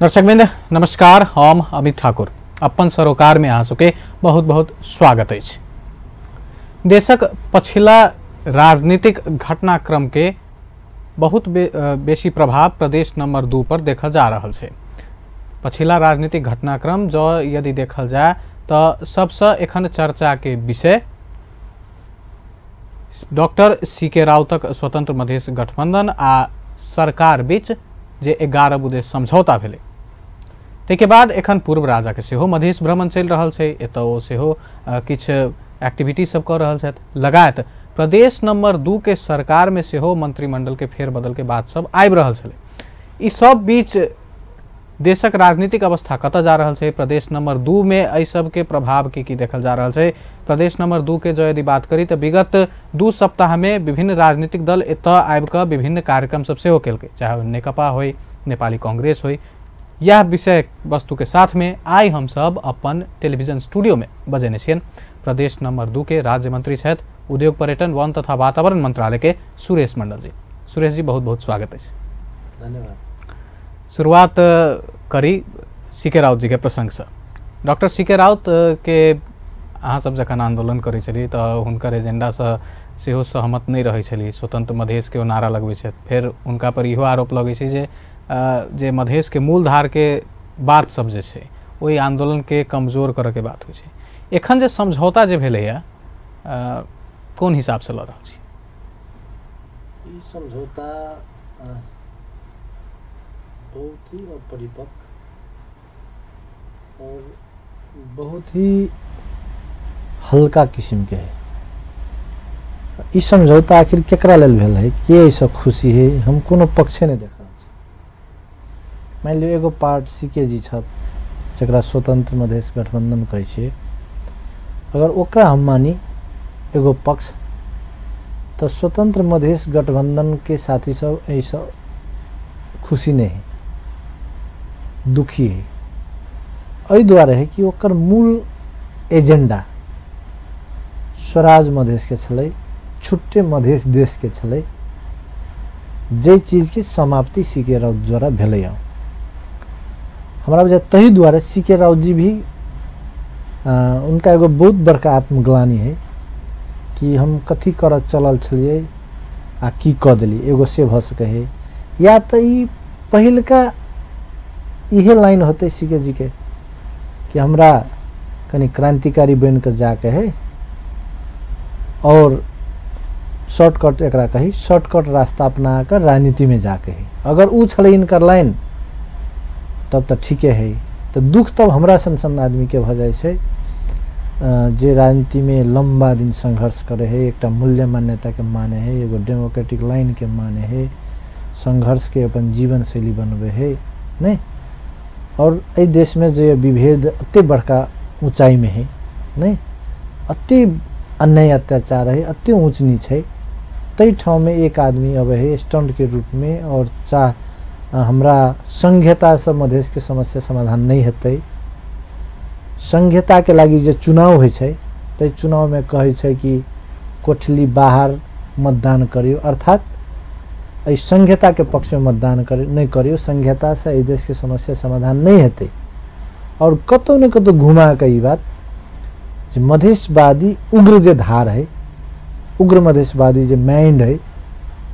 दर्शकवृंद नमस्कार, हम अमित ठाकुर अपन सरोकार में अहाँ सबके बहुत बहुत स्वागत अछि। देशक पछिला राजनीतिक घटनाक्रम के बहुत बेसी प्रभाव प्रदेश नंबर 2 पर देखल जा रहल छै। पछिला राजनीतिक घटनाक्रम जो यदि देखल जाए तो सबसे एखन चर्चा के विषय डॉक्टर सीके राउतक स्वतंत्र मधेश गठबंधन आ सरकार बीच जे 11 बुँदे समझौता भेलै, ताहिके बाद एखन पूर्व राजा के सेहो मधेश भ्रमण चलि रहल छै, एतऽ ओ सेहो किछु एक्टिविटी सब कऽ रहल छथि। लगायत प्रदेश नंबर 2 के सरकार में सेहो मंत्रिमंडल के फेरबदल के बात सब आबि रहल छलै। ई सब बीच देशक राजनीतिक अवस्था कतऽ जा रहल छै, प्रदेश नंबर 2 में एहि सबके प्रभाव की देखल जा रहल छै। प्रदेश नंबर 2 के जो यदि बात करी तो विगत 2 सप्ताह में विभिन्न राजनीतिक दल एतऽ आबि कऽ विभिन्न कार्यक्रम सब सेहो केलकै, चाहे नेकपा होय, नेपाली कांग्रेस होय। यह विषय वस्तु के साथ में आइ हम सब अपन टेलीविजन स्टूडियो में बजेने छियनि प्रदेश नंबर 2 के राज्य मंत्री छथि उद्योग पर्यटन वन तथा वातावरण मंत्रालय के सुरेश मंडल जी। सुरेश जी बहुत बहुत स्वागत अछि। धन्यवाद। शुरुआत करी सीके राउत जी के प्रसंग से। डॉक्टर सीके राउत के अहाँ सब जखन आंदोलन करै छली तो हुनकर एजेंडा से सेहो सहमत नहीं रहै छली, स्वतंत्र मधेश के ओ नारा लगबै छथि। फेर हुनका पर इहो आरोप लगै छै जे मधेश के मूल धार के बात सब जे छै ओहि आंदोलन के कमजोर करऽ के बात होइ छै। एखन जे समझौता जे भेलैया कोन हिसाब से लऽ रहल छी? ई समझौता बहुत ही अपरिपक्व और बहुत ही हल्का किस्म के है। ई समझौता आखिर केकरा लेल भेल है, के एहिसँ खुशी है, हम कोनो पक्षे नहीं देख रहल छी। मान लियौ एगो पार्ट सीके जी छथि जकरा स्वतंत्र मधेश गठबंधन कहै छियै, अगर ओकरा हम मानी एगो पक्ष तो स्वतंत्र मधेश गठबंधन के साथी सब एहिसँ खुशी नहीं है, दुखी है। एहि दुआरे है कि ओकर मूल एजेंडा स्वराज मधेश के छलै, छुट्टे मधेश देश के छलै, जे चीज के समाप्ति सीके राउत द्वारा भेलै। हमरा बुझाइ तही दुआरे सीके राउत जी भी उनका एगो बहुत बड़का आत्मग्लानि है कि हम कथी करऽ चलल छलियै आ की कऽ देलियै, एगो से भऽ सकै है। या तो ई पहिलका इहे लाइन होतै सीके जी के कि हमरा कनि क्रांतिकारी बनि कऽ जाके है और शॉर्टकट एकरा कही, शॉर्टकट रास्ता अपना कर राजनीति में जाके है। अगर उ छलै इनकर लाइन तब तो ठीके है। तो दुख तब हमरा सन सन आदमी के भऽ जाइ छै जे राजनीति में लम्बा दिन संघर्ष करे है, एकटा मूल्य मान्यता के माने है, एगो डेमोक्रेटिक लाइन के माने है, संघर्ष के अपन जीवन शैली बनबै है नहीं। और एहि देश में जे विभेद अते बड़का ऊंचाई में है नहीं, अते अन्याय अत्याचार है, अते ऊंच नीच है, तै ठाउँ में एक आदमी अबै है स्टंट के रूप में और चाह हमरा संघीयता से मधेश के समस्या समाधान नहीं हेतै। संघीयता के लागि जे चुनाव होइ छै तै चुनाव में कहै छै कि कोठली बाहर मतदान करियौ, अर्थात एहि संघीयता के पक्ष में मतदान नहीं करियौ, संघीयता से एहि देश के समस्या समाधान नहीं हेतै। और कतौ ने कतौ घुमा के ई बात जे मधेशवादी उग्र जे धार है, उग्र मधेशवादी जे माइंड है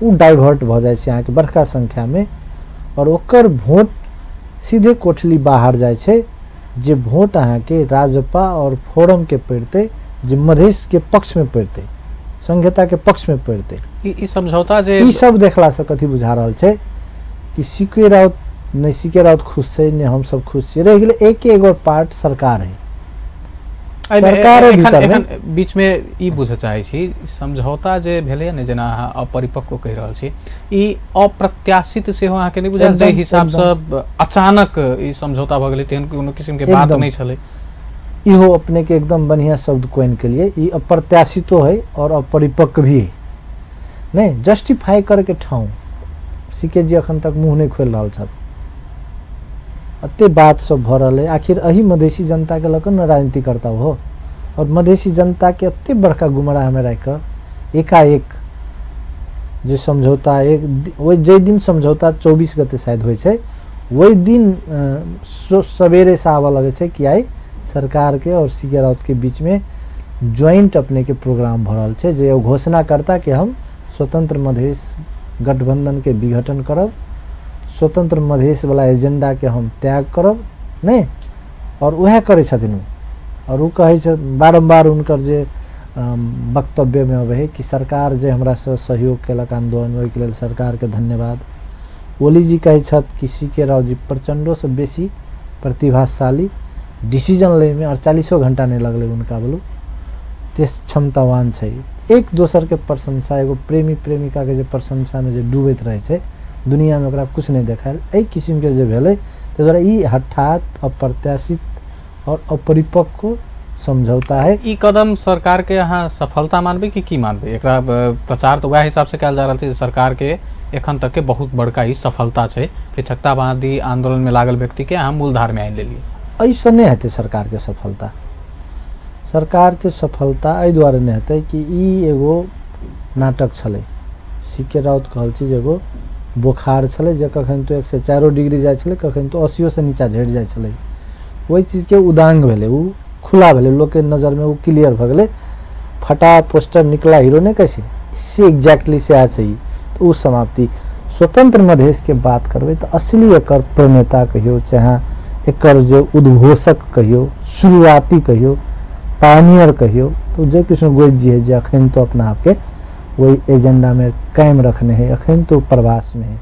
उ डाइवर्ट भऽ जाइ छै अहाँके बड़का संख्या में और ओकर वोट सीधे कोठली बाहर जाइ छै, जे वोट अहाँके राजपा और फोरम के पड़तै, जे मधेश के पक्ष में पड़तै, संघीयता के पक्ष में पड़तै। ई समझौता जे ई सब देखला से कथी बुझा रहल छै कि सीके राउत नहीं, सीके राउत खुश छै ने हम सब खुश छियै, रहि गेलै एक एगो पार्ट सरकार है। सरकार एखन बीच में ई बुझऽ चाहै छी, समझौता जे भेलै ने, जेना अहाँ अपरिपक्व कहि रहल छी, ई अप्रत्याशित सेहो अहाँके नहि बुझायल? जाहि हिसाबसँ अचानक ई समझौता भऽ गेलै तेहन कोनो किसिमके बात नहि छलै। इहो अपने के एकदम बढ़िया शब्द कोइन के लिए, ई अप्रत्याशितो है और अपरिपक्व भी है। नहीं जस्टिफाई करके ठाउँ सीके जी अखन तक मुँह नहीं खोलि रहल छथि, अते बात सब भऽ रहल है। आखिर एही मधेशी जनता के लऽ कऽ न राजनीति करता हो, और मधेशी जनता के अते बड़का गुमराह में राखि कऽ एकाएक जे समझौता एक ओहि जाहि दिन समझौता 24 गते शायद होइ छै, ओहि दिन सवेरे से आबऽ लगै छै कि आइ सरकार के और सी के राउत के बीच में ज्वाइंट अपने के प्रोग्राम भऽ रहल छै, जे ओ घोषणा करता कि हम स्वतंत्र मधेश गठबंधन के विघटन करब, स्वतंत्र मधेश वाला एजेंडा के हम त्याग करब, नहीं। और वएह करै छथिन ओ। और ओ कहै छै बारम्बार हुनकर जे वक्तव्य में अबै है कि सरकार जे हमरा से सहयोग केलक आंदोलन में, ओहिके लेल सरकार के धन्यवाद। ओली जी कहै छथि कि सी के राउत जी प्रचंडो से बेसी प्रतिभाशाली, डिसीजन लै में 48 घंटा नहीं लगलै हुनका, बोलू ते क्षमतावान छै। एक दोसर के प्रशंसा, एगो प्रेमी प्रेमिका के जे प्रशंसा में जे डूबैत रहै छै, दुनिया में ओकरा कुछ नहीं देखायल, एहि किसिम के जे भेलै। ताहि दुआरे ई हठात, अप्रत्याशित और अपरिपक्व समझौता है। ई कदम सरकार के अहाँ सफलता मानबै कि की मानबै? एकरा प्रचार तऽ वएह हिसाब से कयल जा रहल छै जे सरकार के एखन तक के बहुत बड़का ई सफलता छै, पृथकतावादी आंदोलन में लागल व्यक्ति के अहाँ मूलधार में आनि लेलियै। एहिसँ नहि हेतै सरकार के सफलता। सरकार के सफलता एहि दुआरे नहि हेतै कि ई एगो नाटक छलै। सी के राउत कहल छी जे एगो बोखार छलै जे कखन तो 104 डिग्री जाइ छलै, कखन तो 80 से नीचा झड़ि जाइ छलै। ओहि चीजके उदांग भेलै, ओ खुला भेलै, लोकके नजरमे ओ क्लियर भऽ गेलै। फटा पोस्टर निकला हीरो नहि कहै छै, से एग्जैक्टली सएह छै ई। तऽ ओ समाप्ति। स्वतंत्र मधेश के बात करबै तऽ असली एकर प्रणेता कहियौ, चाहे एकर जे उद्घोषक कहियौ, शुरुआती कहियौ, पायनियर कहियौ, तो जयकृष्ण गोइत जी है जे अखन तो अपना आपके वही एजेंडा में कायम रखने है, अखन तो प्रवास में है।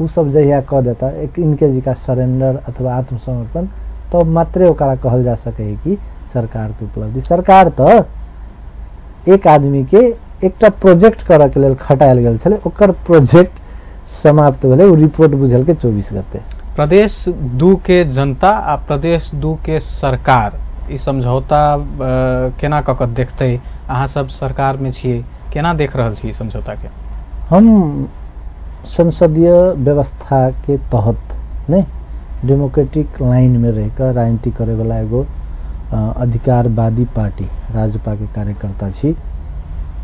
उ सब जहिया कह देता एक इनके जी का सरेंडर अथवा आत्मसमर्पण, तब मात्रे ओकरा कहल जा सके है कि सरकार के उपलब्धि। सरकार तो एक आदमी के एकटा प्रोजेक्ट करऽ के लेल खटायल गेल छलै, ओकर प्रोजेक्ट समाप्त भेलै, ओ रिपोर्ट बुझलकै 24 गते। प्रदेश 2 के जनता आ प्रदेश 2 के सरकार ई समझौता केना कऽ कऽ देखतै? अहाँ सब सरकार में छियै, केना देख रहल छी ई समझौता के? हम संसदीय व्यवस्था के तहत नहीं डेमोक्रेटिक लाइन में रहिकऽ राजनीति करैवला एगो अधिकारवादी पार्टी राजपा के कार्यकर्ता छी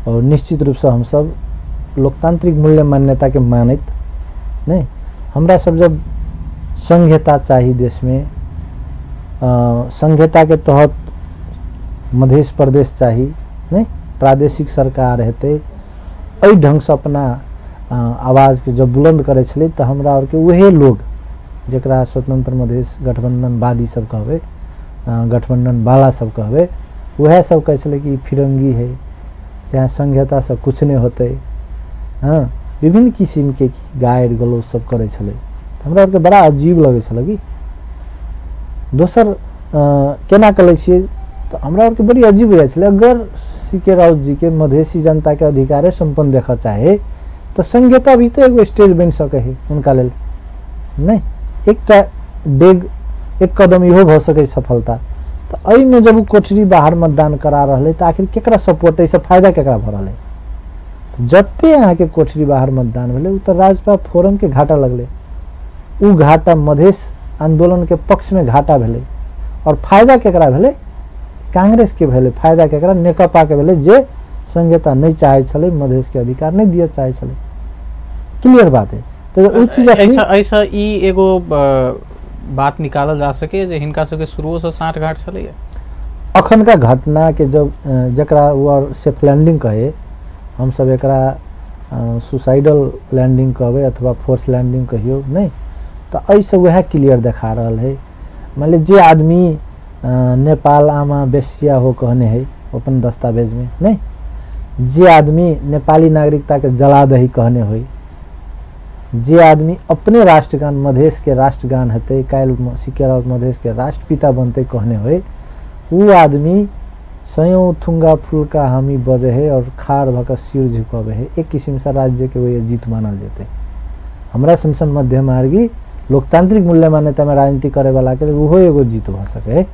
और निश्चित रूपसँ हमसब लोकतांत्रिक मूल्य मान्यता के मानैत नहीं। हमरा सब जब संघीयता चाही देश में, संघीयता के तहत मधेश प्रदेश चाही नहीं, प्रादेशिक सरकार हेतै, एहि ढङ्गसँ अपना आवाजके जब बुलंद करै छलै तऽ हमरा आरके उहे लोग जकरा स्वतंत्र मधेश गठबंधनवादी सब कहबै, गठबंधन वाला सब कहबै, उएह सब कहै छलै कि ई फिरंगी है, चाहे संघीयता सब कुछ नहीं होतै, हाँ विभिन्न किसिमके गारि गलौज सब करै छलै। हमरा आरके बड़ा अजीब लगै छलै कि दोसर केना कऽ लै छियै, तऽ हमरा आरके बड़ी अजीब बुझाइ छलै। अगर सी के राउत जी के मधेशी जनताके अधिकारे सम्पन्न देखऽ चाहे तऽ संघीयता भी तऽ एगो स्टेज बनि सकै है हुनका लेल, नहीं एकटा डेग एक कदम इहो भऽ सकै सफलता। तऽ एहिमे जब ओ कोठरी बाहर मतदान करा रहलै तऽ आखिर केकरा सपोर्ट, एहिसँ फायदा केकरा भऽ रहलै? जते अहाँके कोठरी बाहर मतदान भेलै ओ तऽ राजपा फोरमके घाटा लगलै, ओ घाटा मधेश आंदोलनके पक्षमे घाटा भेलै। और फायदा केकरा भेलै? कांग्रेसके भेलै। फायदा केकरा? नेकपाके भेलै, जे संघीयता नहीं चाहै छलै, मधेशके अधिकार नहीं दिअ चाहै छलै। क्लियर बात है। तऽ ओ चीज एहिसँ ई एगो बात निकालल जा सके जे हिनका सबके शुरुओसँ साँठगाँठ छलैया। अखनका घटनाके जब जकरा ओ सेफ लैंडिंग कहे, हमसब एकरा सुसाइडल लैंडिंग कहबै अथवा फोर्स लैंडिंग कहियौ, नहीं तऽ एहिसँ वएह क्लियर देखा रहल है। मान ली जे आदमी नेपाल आमा बेसिया हो कहने है अपन दस्तावेजमे, नहीं जे आदमी नेपाली नागरिकता के जला दही कहने होई, जे आदमी अपने राष्ट्रगान मधेश के राष्ट्रगान हेतै, काल्हि सी के राउत मधेश के राष्ट्रपिता बनतै कहने होई, उ आदमी सयौं थुंगा फुलका हामी बजे है और खाड़ भऽ कऽ सिर झुकबै है, एक किसिमसँ राज्यके वही जीत मानल जेतै। हमरा सन सन मध्यमार्गी लोकतांत्रिक मूल्य मान्यतामे राजनीति करैवलाके लेल ओहो एगो जीत भऽ सकै है।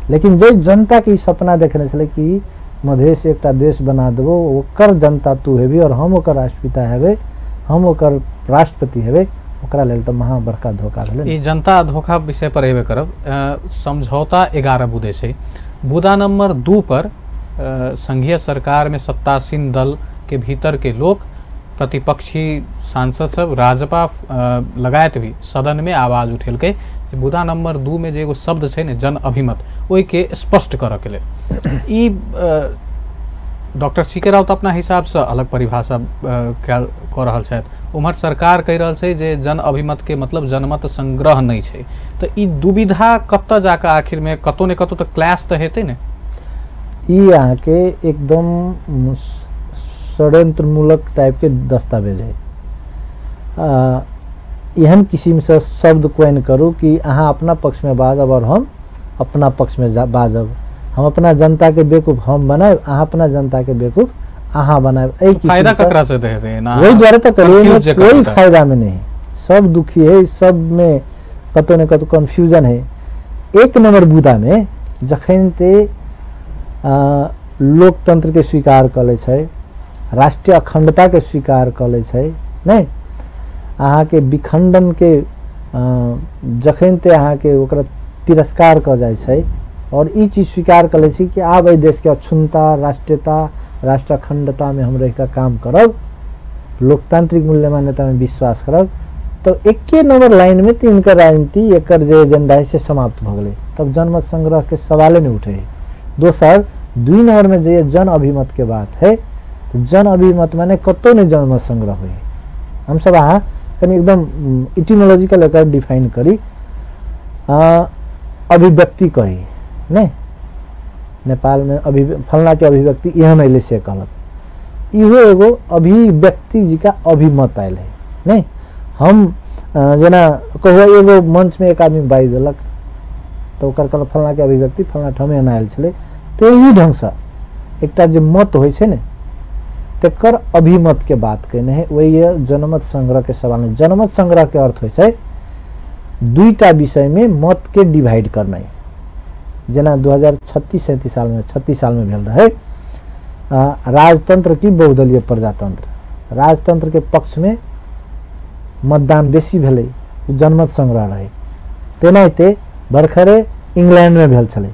लेकिन जे जनताके ई सपना देखने छलै कि मधेश एकटा देश बना देबो, ओकर जनता तू हेबी और हम ओकर राष्ट्रपिता हेबै, हम ओकर राष्ट्रपति हेबै, ओकरा लेल तऽ महा बड़का धोखा भेलै। ई जनता धोखा विषय पर एबे करब। समझौता 11 बुदे छै। बुदा नंबर 2 पर संघीय सरकार में सत्तासीन दल के भीतर के लोग प्रतिपक्षी सांसद सब राजपा लगायत भी सदन में आवाज उठेलकै जे बुदा नंबर 2 में जे एगो शब्द छै ने जन अभिमत, ओहिके स्पष्ट करऽ के लेल। ई डॉक्टर सी.के. राउत अपना हिसाबसँ अलग परिभाषा कऽ रहल छथि, उम्हर सरकार कहि रहल छै जे जन अभिमत के मतलब जनमत संग्रह नहि छै। तऽ ई दुविधा कतऽ जाकऽ आखिर में कतौ ने कतौ तऽ क्लैश तऽ हेतै ने? ई अहाँके एकदम षड्यंत्रमूलक टाइप के दस्तावेज है। एहन किसिमसँ शब्द क्वाइन करू कि अहाँ अपना पक्षमे बाजब और हम अपना पक्षमे बाजब, हम अपना जनता के बेवकूफ हम बनायब, अहाँ अपना जनता के बेवकूफ अहाँ बनायब। एहि फायदा ककरा से हेतै? वही दुआरे तऽ कहलियै कोई फायदा में नहीं, सब दुखी है, सब में कतौ ने कतौ कन्फ्यूजन है। एक नंबर बुदा में जखन ते लोकतंत्र के स्वीकार कऽ लै छै, राष्ट्रीय अखंडता के स्वीकार कऽ लै छै, नहीं अहाँके विखंडन के जखन ते अहाँके ओकरा तिरस्कार कऽ जाइ छै और ई चीज स्वीकार कऽ लै छी कि आब एहि देशके अक्षुण्णता, राष्ट्रीयता, राष्ट्र अखंडता में हम रहिकऽ काम करब, लोकतांत्रिक मूल्य मान्यता में विश्वास करब, तो एके नंबर लाइन में तो इनकर राजनीति एकर जे एजेंडा है से समाप्त भऽ गेलै। तब जनमत संग्रह के सवाले नहीं उठे है। दोसर 2 नंबर में जे जन अभिमत के बात है, तो जन अभिमत माने कतौ नहीं जनमत संग्रह हुए। हम सब अहाँ कनि एकदम इटिमोलॉजिकल एकर डिफाइन करी, अभिव्यक्ति कही नहीं, नेपाल में अभि फलना के अभिव्यक्ति एहन अयलै से कहलक, इहो एगो अभिव्यक्ति जी का अभिमत आयल है। नहीं हम जेना कहू एगो मंच में एक आदमी बाजि देलक तो ओकर कहलक फलना के अभिव्यक्ति फलना ठाम एना आयल छलै। तेही ढङ्गसँ एकटा जे मत होइ छै ने तकर अभिमत के बात कयने है, वही जनमत संग्रह के सवाल नहीं। जनमत संग्रह के अर्थ होइ छै दुईटा विषय में मत के डिवाइड करनाइ। जेना 2036-37 साल में 36 साल में भेल रहे राजतंत्र की बहुदलीय प्रजातंत्र, राजतंत्र के पक्ष में मतदान बेसी भेलै, जनमत संग्रह रहे। तेनाहिते भरखरे इंग्लैंड में भेल छलै,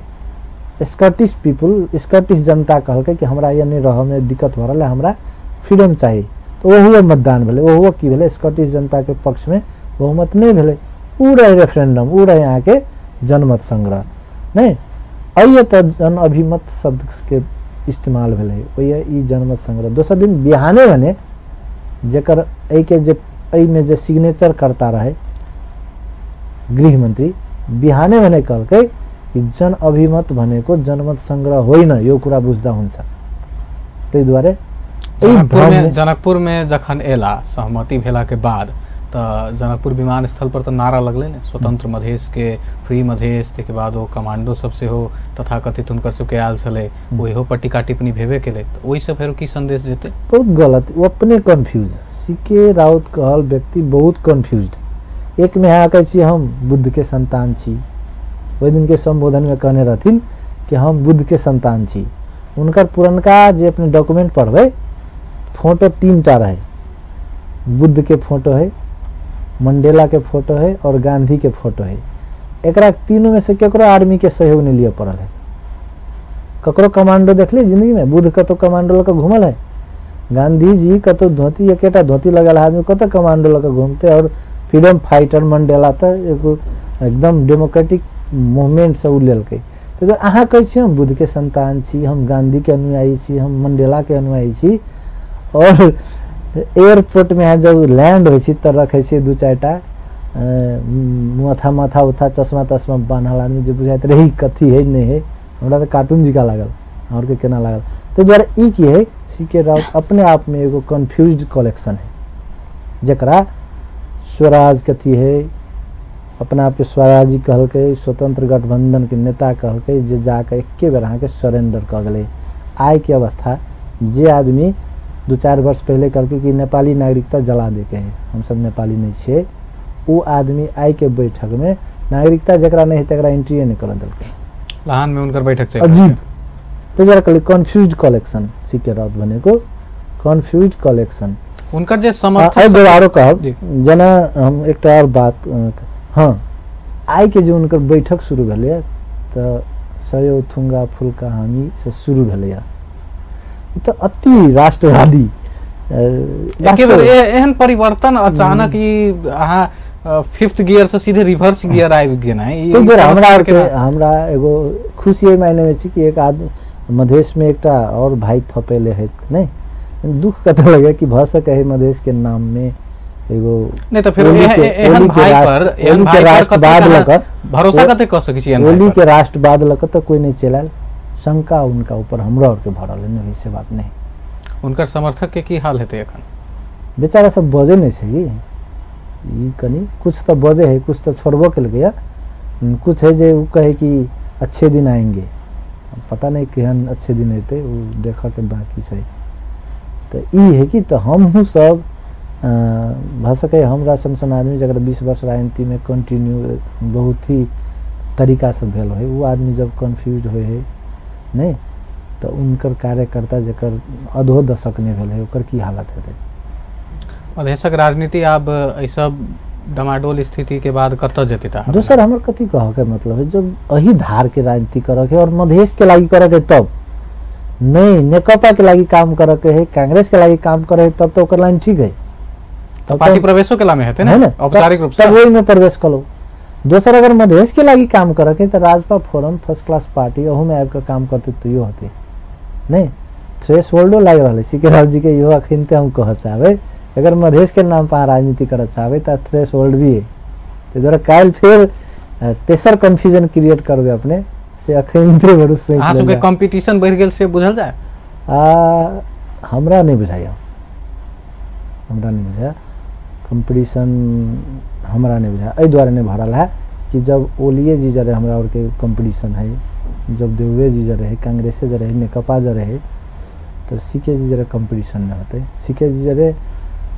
स्कॉटिश पीपुल, स्कॉटिश जनता कहलकै कि हमरा एने रहऽमे दिक्कत भऽ रहल है, हमरा फ्रीडम चाही, तऽ ओहुओ मतदान भेलै। ओहुओ की भेलै, स्कॉटिश जनताके पक्षमे बहुमत नहि भेलै, उ रहै रेफरेंडम, उ रहै अहाँके जनमत संग्रह। नहीं अइए तऽ जन अभिमत शब्दके इस्तेमाल भेलै, ओहि ई जनमत संग्रह। दोसर दिन बिहाने भने जकर एहिके जे एहिमे जे सिग्नेचर करता रहे गृहमन्त्री, बिहाने भने कहलकै कि जन अभिमत भनेको जनमत संग्रह होइन, यो कुरा बुझ्दा हुन्छ। ताहि दुआरे जनकपुर में जखन एला सहमति भेला के बाद तऽ जनकपुर विमानस्थल पर तऽ नारा लगलै ने स्वतंत्र मधेश के, फ्री मधेश, ताहिके बाद ओ कमांडो सब सेहो तथाकथित हुनकर सबके आयल छलै, ओहो पर टीका टिप्पणी भेबे केलै, तऽ ओहिसँ फेर की संदेश जेतै? बहुत गलत, ओ अपने कन्फ्यूज, सी.के. राउत कहल व्यक्ति बहुत कन्फ्यूज। एक में अहाँ कहै छी हम बुद्ध के संतान छी, ओहि दिन के संबोधन में कहने रहथिन कि हम बुद्ध के संतान छी। हुनकर पुरनका जे अपने डॉक्यूमेंट पढ़बै, फोटो 3 टा रहे, बुद्ध के फोटो है, मंडेला के फोटो है और गांधी के फोटो है। एकरा तीनों में से केकरो आर्मी के सहयोग नहीं लिये पड़ल है। ककरो कमांडो देखली जिंदगी में? बुद्ध कतो कमांडो लऽ कऽ घूमल है? गांधी जी कतो धोती, एकेटा धोती लगल आदमी कतो कमांडो लऽ कऽ घूमते? और फ्रीडम फाइटर मंडेला तऽ एगो एकदम डेमोक्रेटिक मूवमेंट से उ लेलकै। तऽ जब अहाँ कहै छी हम बुद्ध के संतान छी, हम गांधी के अनुयायी छी, हम मंडेला के अनुयायी छी, और एयरपोर्ट में अहाँ जब लैंड होइ छी तऽ रखै छी 2-4 टा माथा माथा उथा चश्मा तश्मा बान्हल आदमी जे बुझाइत रही कथी है नहीं है। हमरा तऽ कार्टून जिका लागल, और के केना लागल। ताहि दुआरे ई की है, सी.के. राउत अपने आप में एगो कन्फ्यूज कलेक्शन है, जकरा स्वराज कथी है, अपना आपके स्वराजी कहलकै, स्वतंत्र गठबंधन के नेता कहलकै, जे जाके एके बेर अहाँके सरेंडर कऽ गेलै। आइ के अवस्था जे आदमी 2-4 वर्ष पहले कहलकै कि नेपाली नागरिकता जला देके है, हमसब नेपाली नहीं छियै, ओ आदमी आइ के बैठक में नागरिकता जकरा नहीं है तकरा एंट्री नहीं कर देलकै। लहान में उनकर बैठक चलि अजीब। ताहि दुआरे कहलियै कन्फ्यूज कलेक्शन, सी.के. राउत भनेको कन्फ्यूज कलेक्शन। हुनकर जे समर्थक एगो आरो कहब, जेना हम एकटा और बात, हाँ आइ के जे हुनकर बैठक शुरू भेलैए तऽ सयो थुंगा फुलका हामी से शुरू भेलैए। ई तऽ अति राष्ट्रवादी एहन परिवर्तन अचानक ई अहाँ फिफ्थ गियर से सीधे रिवर्स गियर आबि गेनाइ। हमरा एगो खुशी एहि मायने में छी कि एक आदमी मधेश में एकटा और भाई थपेले है नहीं, दुख कतऽ लगे कि भऽ सकै है मधेश के नाम में एगो नहीं तो फिर एहन भाई पर एहन भाई पर भरोसा कते क सकै छी? ओली के राष्ट्रवाद लऽ कऽ तऽ कोई नहीं चलायल, शंका उनका ऊपर हमरा और के भरल है, नहीं से बात नहीं। उनकर समर्थक के की हाल हेतै एखन? बेचारा सब बजे नहीं छै ई कनी कुछ तो बजे है, कुछ तो छोड़बो केलकै, कुछ है जे उ कहे कि अच्छे दिन आएंगे, पता नहीं केहन अच्छे दिन हेतै उ देखऽ के बाकी छै। तऽ ई है कि तऽ हमहूँ सब भऽ सकै हमरा सन सन आदमी जकर 20 वर्ष राजनीति में कंटिन्यू बहुत ही तरीका से भेल है, वो आदमी जब कन्फ्यूज होइ है नहीं तऽ उनकर कार्यकर्ता जकर अधो दशक नहीं भेल है ओकर की हालत हेतै? मधेशक राजनीति आब एहि सब डमाडोल स्थिति के बाद कतऽ जेतै? दोसर हमर कथी कहऽ के मतलब है, जब एही धार के राजनीति करऽ के और मधेश के लागि करऽ के तब नहीं, नेकपा के लागि काम करऽ के है, कांग्रेस के लागि काम करे तब तो ओकर लाइन ठीक है, तब पार्टी प्रवेशो के लामे हेतै ने औपचारिक रूप से, तब ओहि में प्रवेश कलो। दोसर अगर मधेश के लागि काम करऽ के तऽ Rajpa forum first class party अहू में आबि कऽ काम करते तो इहो होते नहीं, थ्रेशहोल्डो लागि रहल है। सी.के. राउत जी के इहो अखिनते हम कहऽ चाहबै, अगर मधेश के नाम पर राजनीति करऽ चाहबै तऽ थ्रेशहोल्ड भी है। ताहि दुआरे काल्हि फेर तेसर कन्फ्यूजन क्रिएट करबै अपने से, अखिनते बड़ू सोचि अहाँ सबके कंपटीशन बढ़ि गेल से बुझल जाय? हमरा नहीं बुझाइया, हमरा नहीं बुझाया कंपटीशन, हमरा नहीं बुझाया एहि दुआरे नहीं भरल है कि जब ओलिए जी जरे हमरा और के कंपटीशन है, जब देउवे जी जरे है, कांग्रेसे जरे है, नेकपा जरे है, तो सी.के. जी जरे कंपटीशन नहीं होते। सी.के. जी जरे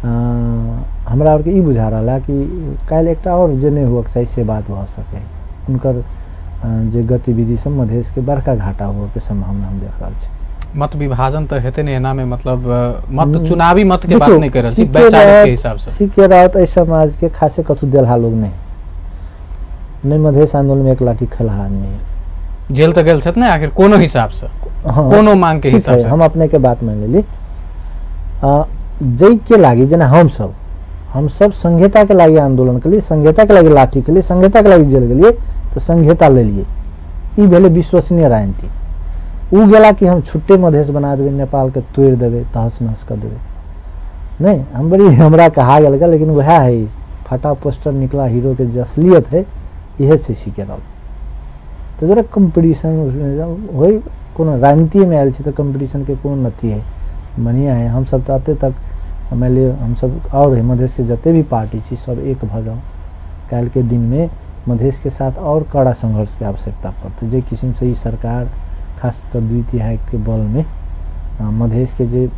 हमरा और के ई बुझा रहा है कि काल्हि एकटा और जे नहीं हुअके चाही से बात भऽ सकै, उनकर जे गतिविधि सब मधेश के बड़का घाटा हुअके संभावना हम देख रहल छी। मत विभाजन तऽ हेतै ने एना में, मतलब मत चुनावी मत के बात नहीं कर रहल छी, वैचारिक के हिसाब से। सी.के. राउत एहि समाज के खासे कथू देलहा लोग नहीं, नहीं मधेश आंदोलन में एक लाठी खेलहा आदमी है, जेल तऽ गेल छथि ने आखिर कोनो हिसाब से, कोनो मांग के हिसाब से। हम अपने के बात मान लेली जै के लागि, जेना हम सब संहिता के लागि आंदोलन केलिए, संहिता के लागि लाठी खेलिए, संहिता के लागि जेल गेलिए, तो संहिता लेलिए, ई भेलै विश्वसनीय राजनीति। उ गेला कि हम छुट्टे मधेश बना देबै, नेपाल के तोड़ि देबै, तहस नहस कऽ देबै, नहीं हम बड़ी हमरा कहा गेल, लेकिन वएह है फटा पोस्टर निकला हीरो के जे असलियत है इहे छै सी.के. राउत। तऽ जरा कम्पटीशन होइ कोनो राजनीतिमे आयल छी तऽ कम्पटीशन के कोनो अथी है, बढ़िआँ है। हमसब तऽ एते तक मानि लिअ हमसब और मधेश के जते भी पार्टी छी सब एक भऽ जाउ, काल्हि के दिनमे मधेश के साथ और कड़ा संघर्ष के आवश्यकता पड़तै। जे किसिम से ई सरकार खास कऽ 2/3 के बल में मधेश के जे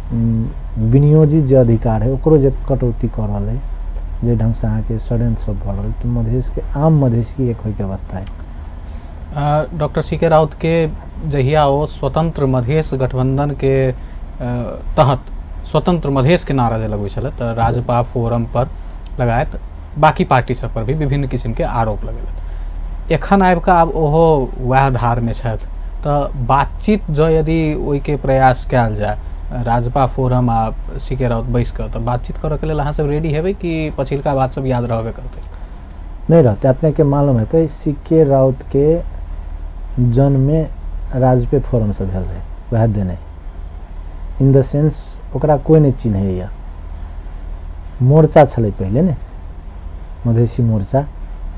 विनियोजित जे अधिकार है ओकरो जे कटौती कऽ रहल है, जे ढंग से अहाँके षड्यंत्र सब भऽ रहल, तऽ मधेश के आम मधेशी एक होइके अवस्था है। Doctor CK. राउत के जहिया ओ स्वतंत्र मधेश गठबंधन के तहत स्वतंत्र मधेश के नारा जे लगबै छलै तऽ राजपा फोरम पर लगायत बाकी पार्टी सब पर भी विभिन्न किसिम के आरोप लगेलक। एखन आबि कऽ आब ओहो वएह धार में छथि, तऽ बातचीत जँ यदि ओहिके प्रयास कयल जाय राजपा फोरम आ सी.के. राउत बैस कऽ, तऽ बातचीत करऽ के लेल अहाँ सब रेडी हेबै कि पछिलका बात सब याद रहबे करतै? नहीं रहतै। अपने के मालूम हेतै सी.के. राउत के जन्म राजपे फोरम से भेल रहै, वएह देने इन the sense ओकरा कोई नहीं चिन्हैया। मोर्चा छलै पहिले ने, मधेशी मोर्चा,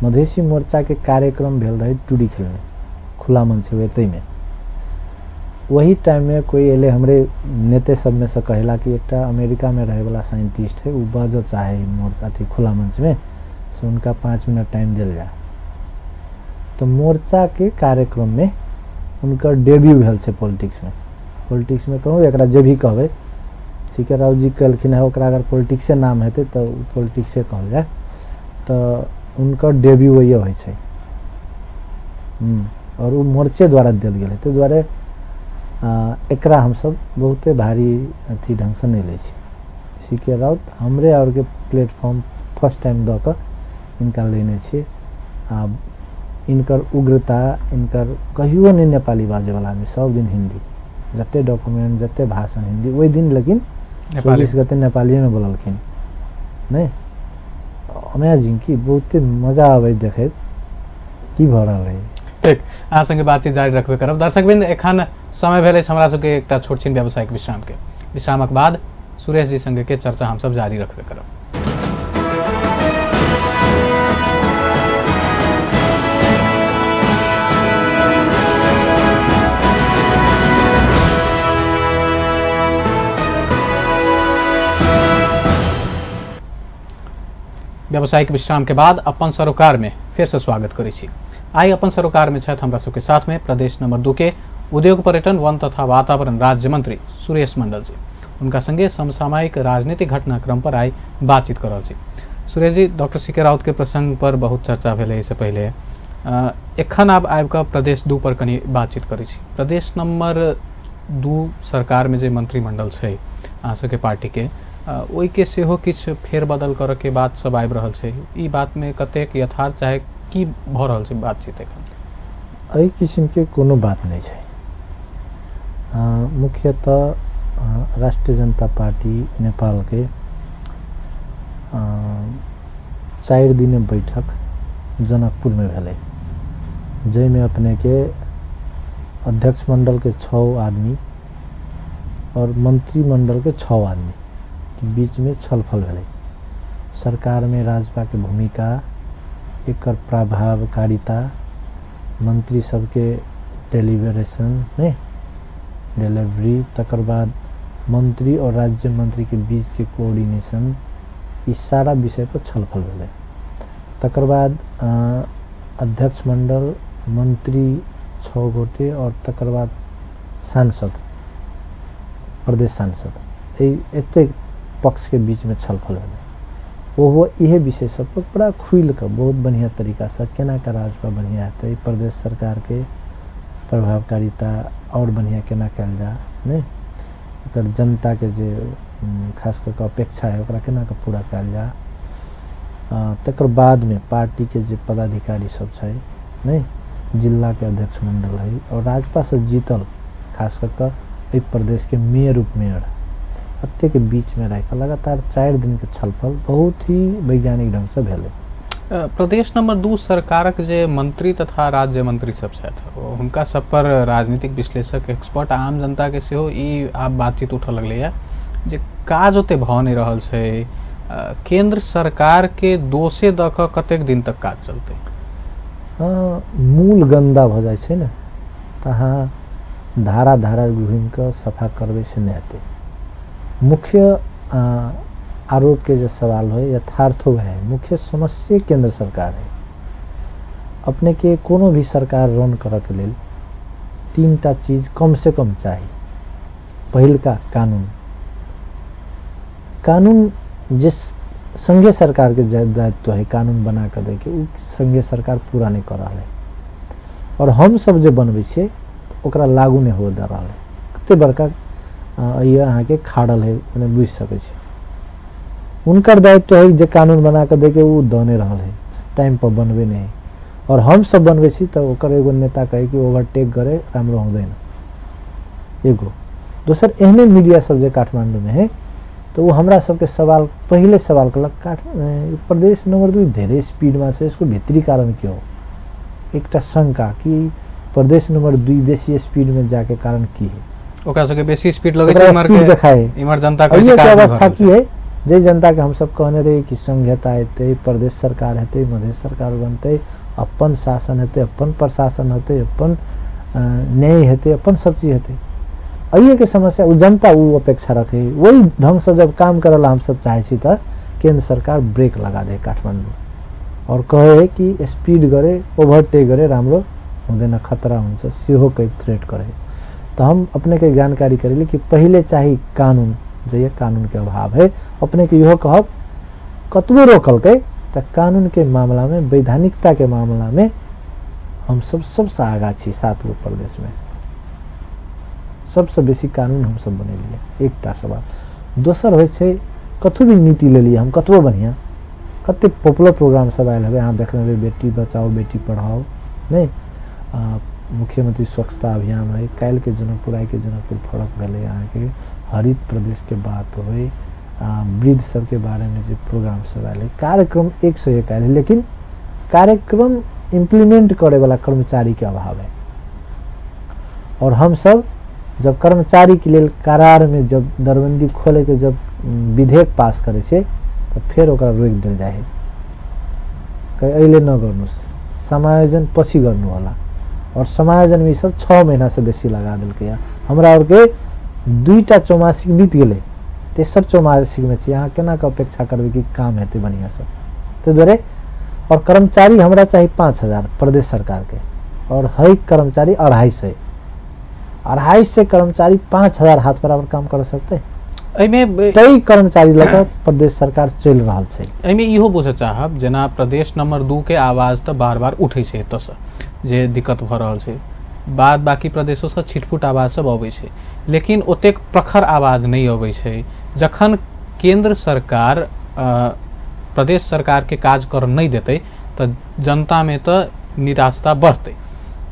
मधेशी मोर्चा के कार्यक्रम भेल रहे टूडी खेलमे, खुला मंच एतैमे। वही टाइम में कोई एले हमरे नेते सब में से कहला कि एकटा अमेरिका में रहे वाला साइंटिस्ट है, उ बाजऽ चाहे मोर्चा अथी खुला मंच में, से उनका 5 मिनट टाइम दिल जाए। तो मोर्चा के कार्यक्रम में उनकर डेब्यू भेल छै पॉलिटिक्स में। पॉलिटिक्स में कहूँ एकरा जे भी कहबै, सी.के. राउत जी कहलखिन है ओकरा अगर पॉलिटिक्से नाम हेतै तऽ पॉलिटिक्से कहल जाए, तऽ उनकर डेब्यू वही होइ छै और उ मोर्चे द्वारा देल गेल है। ताहि दुआरे एकरा हमसब बहुते भारी अथी ढंगसँ नहि लै छी। सी.के. राउत हमरे और के प्लेटफॉर्म फर्स्ट टाइम दऽ कऽ इनका लेने छियै। आ इनकर उग्रता, इनकर कहियो नहि नेपाली बाजैवला आदमी, सब दिन हिन्दी, जते डॉक्यूमेंट जते भाषण हिन्दी, ओहि दिन लेकिन 24 गते नेपालीमे बोललखिन नहि। अमेजिंग कि बहुते मजा आबै देखैत की भऽ रहल है। ठीक, अहाँ संगे बातचीत जारी रखबे करब। दर्शकवृंद, एखन समय भेल अछि हमरा सबके एकटा छोट छिन व्यावसायिक विश्राम के। विश्रामक बाद सुरेश जी संगे के चर्चा हमसब जारी रखबे करब। व्यावसायिक विश्राम के बाद अपन सरोकार में फिर से स्वागत करै छी। आइ अपन सरोकार में छथि हमरा सबके साथ में प्रदेश नंबर 2 के उद्योग पर्यटन वन तथा वातावरण राज्य मंत्री सुरेश मंडल जी। उनका संगे समसामयिक राजनीतिक घटनाक्रम पर आइ बातचीत कर रहल छी। सुरेश जी, डॉक्टर सी के राउत के प्रसंग पर बहुत चर्चा भेलै एहिसँ पहिले। एखन आब आबि कऽ प्रदेश 2 पर कनि बातचीत करै छी। प्रदेश नंबर 2 सरकार में जे मंत्रिमंडल छै अहाँ सबके पार्टी के, ओहिके सेहो किछु फेरबदल करऽ के बात सब आबि रहल छै। ई बात में कतेक यथार्थ चाहे की भऽ रहल छै बातचीत एखन? एहि किसिमके कोनो बात नहि छै। मुख्यतः राष्ट्रिय जनता पार्टी नेपालके 4 दिने बैठक जनकपुरमे भेलै, जाहिमे अपनेके अध्यक्ष मण्डलके 6 आदमी और मंत्रिमंडलके 6 आदमी के बीचमे छलफल भेलै। सरकारमे राजपा के भूमिका, एकर प्रभावकारिता, मंत्री सबके डेलिबरेशन नहीं डिलीवरी, तकर बाद मंत्री और राज्य मंत्री के बीच के कोऑर्डिनेशन, ई सारा विषय पर छलफल भेलै। तकर बाद अध्यक्ष मंडल, मंत्री 6 गोटे और तकर बाद सांसद, प्रदेश सांसद, एतेक पक्ष के बीच में छलफल भेलै। ओहो इहे विषय सब पर पूरा खुलि कऽ बहुत बढ़िया तरीका से केना कऽ राजपा बढ़िया हेतै, प्रदेश सरकार के प्रभावकारिता और बढ़िया केना कयल जा, नहीं एकर जनता के जे खास कऽ अपेक्षा है ओकरा केना कऽ पूरा कयल जा। तकर बाद में पार्टी के जे पदाधिकारी सब छै, नहीं जिला के अध्यक्ष मंडल है और राजपा से जीतल खास कऽ एहि प्रदेश के मेयर उपमेयर अत्ते के बीच में रह लगातार 4 दिन के छलफल बहुत ही वैज्ञानिक ढंग से भेलै। प्रदेश नंबर 2 सरकारक जे मंत्री तथा राज्य मंत्री सब छथि हुनका सब पर राजनीतिक विश्लेषक, एक्सपर्ट, आम जनता के सेहो ई आब बातचीत उठऽ लगलैए जे काज ओते भऽ नहि रहल छै, केंद्र सरकार के दोषे दऽ कऽ कतेक दिन तक काज चलतै? हाँ, मूल गन्दा भऽ जाइ छै ने तऽ अहाँ धारा धारा घुमि कऽ सफा करबै से नहि हेतै। मुख्य आरोप के जो सवाल है यथार्थो है, मुख्य समस्या केंद्र सरकार है। अपने के कोनो भी सरकार रन करऽ के लेल 3 टा चीज कम से कम चाही। पहिलका कानून, कानून जिस संघीय सरकार के दायित्व है कानून बना कर दे के, उ संघीय सरकार पूरा नहीं कर रहा है और हम सब जे बनबै छियै ओकरा लागू नहीं हो दे रहा है। कते बड़का अहाँके खाड़ल है, मने बुझि सकै छी। उनकर दायित्व है जे कानून बना के दे के, उ दऽ नहीं रहल है, टाइम पर बनबे नहीं है और हम सब बनबै छी तऽ ओकर एगो नेता कहै कि ओवरटेक करे राम्रो हुँदैन। एगो दोसर एहने मीडिया सब जे काठमाडौँमे है तऽ उ हमरा सबके सवाल पहिले सवाल कलक, काठ प्रदेश नंबर 2 धेरै स्पीडमा छ, यसको भित्री कारण के हो? एकटा शंका कि प्रदेश नंबर 2 बेसी स्पीडमे जाके कारण की है? ओकरा सबके बेसी स्पीड लगै छै, इमहर के देखाए इमहर जनता कहै छै काज अवस्था की है। जे जनता के हम सब कहने रही कि संघीयता हेतै, प्रदेश सरकार हेतै, मधेश सरकार बनतै, अपन शासन हेतै, अपन प्रशासन हेतै, अपन न्याय हेतै, अपन सब चीज हेतै। अइए के समस्या उ जनता उ अपेक्षा रखे, वही ढंग से जब काम करला हम सब चाहे छी तऽ केंद्र सरकार ब्रेक लगा दे काठमाडौँ और कहे कि स्पीड गरे, ओभरटेक गरे राम्रो हुँदैन, खतरा हुन्छ, सेहो कहि थ्रेट करे। तो हम अपने के जानकारी करेली कि पहले चाही कानून, जे कानून के अभाव है। अपने के इहो कहब कतबो रोकलकै तऽ कानून के मामला में, वैधानिकता के मामला में हम सब सबसँ आगा छी। 7 गो प्रदेश में सबसँ बेसी कानून हम सब बनेलियै। एकटा सवाल दोसर होइ छै, कतहु भी नीति लेलियै हम कतबो बढ़िआँ, कते पॉपुलर प्रोग्राम सब आयल हेबै, अहाँ देखने हेबै बेटी बचाओ बेटी पढ़ाओ, नहीं मुख्यमंत्री स्वच्छता अभियान है, काल्हि के जनकपुर आइ के जनकपुर फरक भेलै। अहाँके हरित प्रदेश के बात होइ, वृद्ध सबके बारेमे जे प्रोग्राम सब आयल, कार्यक्रम 101 आयल, लेकिन कार्यक्रम इम्प्लीमेंट करे वाला कर्मचारी के अभाव है। और हम सब जब कर्मचारी के लेल करार में जब दरबंदी खोले के जब विधेयक पास करे छे तो फिर ओकरा रोकि देल जाए है, कहे एहिले न गर्नुस्, समायोजन पछि गर्नु होला। और समायोजन में सब 6 महीना से बेसी लगा देलकै। हमरा और के 2टा चौमासिक बीत गेलै, तेसर चौमासिक में छी, अहाँ केना के अपेक्षा करबै कि काम हेतै बढ़िआँ से। ताहि दुआरे और कर्मचारी हमरा चाही 5000 प्रदेश सरकार के, और है कर्मचारी 250, 250 कर्मचारी 5000 हाथ बराबर काम कर सकते। एहिमे तै कर्मचारी लऽ प्रदेश सरकार चलि रहल छै। एहिमे इहो पूछऽ चाहब, जेना प्रदेश नंबर 2 के आवाज़ तऽ बार बार उठै छै एतऽसँ जे दिक्कत भऽ रहल छै, बाद बाकी प्रदेशोसँ छिटफुट आवाज सब अबै छै, लेकिन ओतेक प्रखर आवाज नहि अबै छै। जखन केंद्र सरकार प्रदेश सरकार के काज कर नहि देतै तऽ जनतामे तऽ निराशता बढ़तै,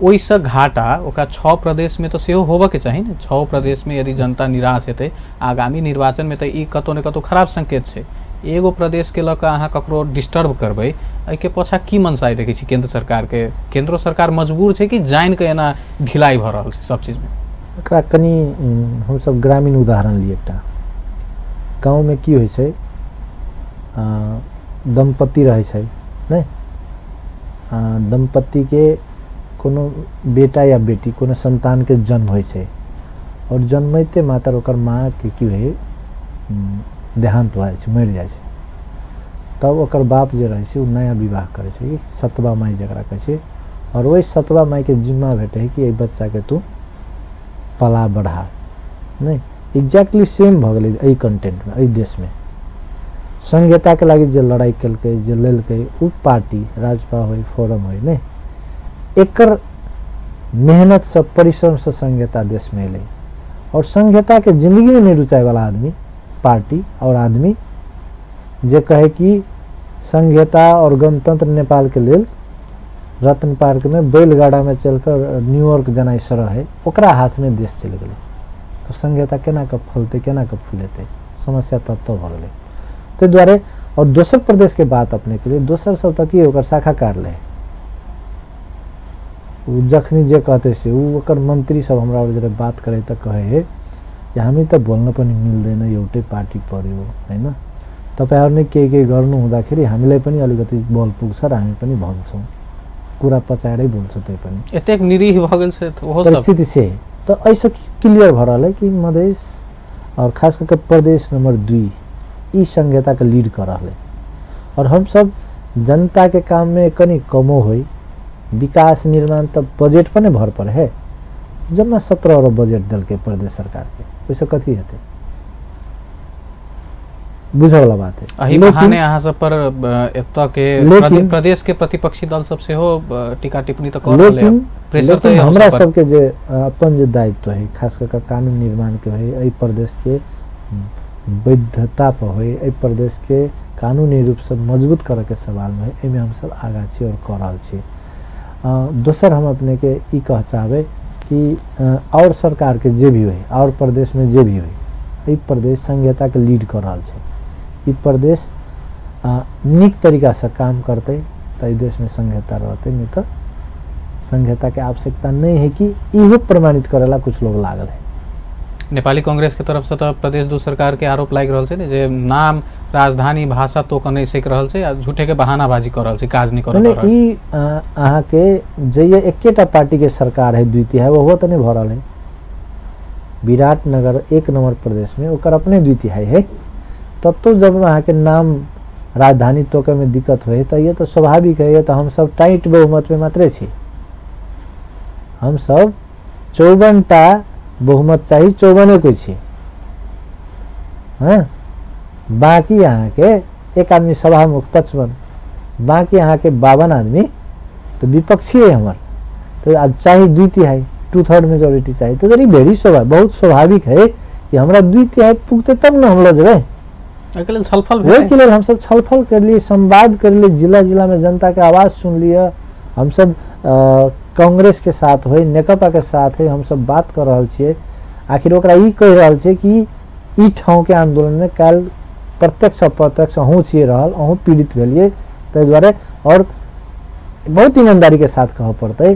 ओहिसँ घाटा ओकरा 6 प्रदेशमे तऽ सेहो होबऽके चाही ने। 6 प्रदेशमे यदि जनता निराश हेतै आगामी निर्वाचनमे तऽ ई कतौ ने कतौ खराब संकेत छै। एगो प्रदेशके लऽ कऽ अहाँ ककरो डिस्टर्ब करबै, एहिके पाछाँ की मनसाय देखै छी केंद्र सरकारके? केंद्रो सरकार मजबूर छै कि जानि कऽ एना ढिलाई भऽ रहल छै सब चीजमे? एकरा कनि हमसब ग्रामीण उदाहरण ली एकटा। गाँवमे की होइ छै, दम्पति रहै छै ने, दम्पतिके कोनो बेटा या बेटी कोनो संतानके जन्म होइ छै, और जन्मैते मात्र ओकर माँके की होइ, देहांत भऽ जाइ छै, मरि जाइ छै। तब ओकर बाप जे रहै छै ओ नया विवाह करै छै, सतवा माइ जकरा कहै छै, और ओहि सतवा माइके जिम्मा भेटै है कि एहि बच्चाके तू पला बढ़ा। नहि एक्जैक्टली सेम भऽ गेलै एहि कंटेंटमे, एहि देशमे। संघीयताके लागि जे लड़ाइ केलकै, जे लेलकै, ओ पार्टी राजपा होइ, फोरम होइ, नहि एकर मेहनतसँ परिश्रमसँ संघीयता देशमे एलै। और संघीयताके जिंदगीमे नहि रुचायवला आदमी, पार्टी और आदमी जे कहे कि संघीयता और गणतंत्र नेपालके लेल रत्न पार्कमे बैलगाड़ामे चलकर न्यूयॉर्क जेनाइ सरह है, ओकरा हाथमे देश चलि गेलै। तऽ संघीयता केना कऽ फलतै, केना कऽ फुलेतै, समस्या तब भऽ गेलै। ताहि दुआरे और दोसर प्रदेशके बात अपनेके लिए, दोसर सब तऽ की ओकर शाखा कार्यालय है, ओ जखनी जे कहते से ओ ओकर मंत्री सब हमरा जरे बात करे तऽ कहे है कि हामी त बोल्न पनि मिल्दैन, एउटै पार्टी पर्यो हैन, तपाईहरु नै के के गर्नु हुँदाखेरि हामीलाई पनि अलिकति बल पुग्छ र हामी पनि भन्छौँ, कुरा पचाएरै बोल्छौँ। त्यही पनि एतेक निरीह भऽ गेल छै ओहो सब परिस्थिति से त ऐसे क्लियर भऽ रहल है कि मधेश और खास करके प्रदेश नंबर 2 ई संघीयता के लीड कर रहल है। और हम सब जनता के काम में कनि कमो होइ, विकास निर्माण त बजेट पर भर पर है, जम्मा 17 अरब बजेट देलकै प्रदेश सरकार के, ओहिसँ कथी हेतै, बुझऽ वाला बात है। एहि बहाने अहाँ सब पर एतऽ के प्रदेश के प्रतिपक्षी दल सब सेहो टीका टिप्पणी तऽ कऽ रहल है, प्रेशर तऽ हमरा सबके जे अपन जे दायित्व है, खास कऽ कानून निर्माण के है, एहि प्रदेश के वैधता पर है, एहि प्रदेश के कानूनी रूप से मजबूत करऽ के सवाल में है, एहिमे हम सब आगाँ छी और कऽ रहल छी। दोसर हम अपने के ई कह चाहबै कि और सरकार के जे भी होइ, और प्रदेश में जे भी होइ, एहि प्रदेश संघीयता के लीड कर रहल छै। ई प्रदेश नीक तरीका से काम करतै तऽ एहि देश में संघीयता रहतै, नहीं तऽ संघीयता के आवश्यकता नहीं है कि इहो प्रमाणित करेला कुछ लोग लागल है। नेपाली कांग्रेस के तरफ से तऽ प्रदेश 2 सरकार के आरोप लागि रहल छै ने जे नाम राजधानी भाषा तो नहि सीख रहल छै आ झूठे के बहानाबाजी कर रहल छै, काज नहि कर रहल। ई अहाँके जइए एकेटा पार्टी के सरकार है 2/3, ओहो तऽ नहि भऽ रहल है। विराटनगर 1 नंबर प्रदेश में ओकर अपने 2/3 है, तब तो जब अहाँके नाम राजधानी तोके में दिक्कत होइ तऽ ये तऽ स्वाभाविक है। ये तऽ हमसब टाइट बहुमत में मात्रे छी, हमसब 54टा बहुमत चाही, 54 कोई छी, हाँ, बाकी अहाँके एक आदमी सभामुख 55, बाकी अहाँके 52 आदमी तो विपक्षी है हमर, तो आज चाही 2/3, 2/3 मेजोरिटी चाही। तो जरी भेरी स्वाभाविक, बहुत स्वाभाविक है कि हमरा 2/3 पुगते तब न हम लऽ जेबै। एहिके लेल छलफल भेल, ओहिके लेल हमसब छलफल करलियै, संवाद करलियै, जिला जिला में जनता के आवाज़ सुनलियै, हमसब कांग्रेस के साथ होय, नेकपा के साथ है, हम सब बात कर रहल छियै। आखिर ओकरा ई कहि रहल छियै कि ई ठाँव के आंदोलन में काल्हि प्रत्यक्ष अप्रत्यक्ष अहूँ छियै रहल, अहूँ पीड़ित भेलियै, ताहि दुआरे और बहुत ईमानदारी के साथ कहऽ पड़तै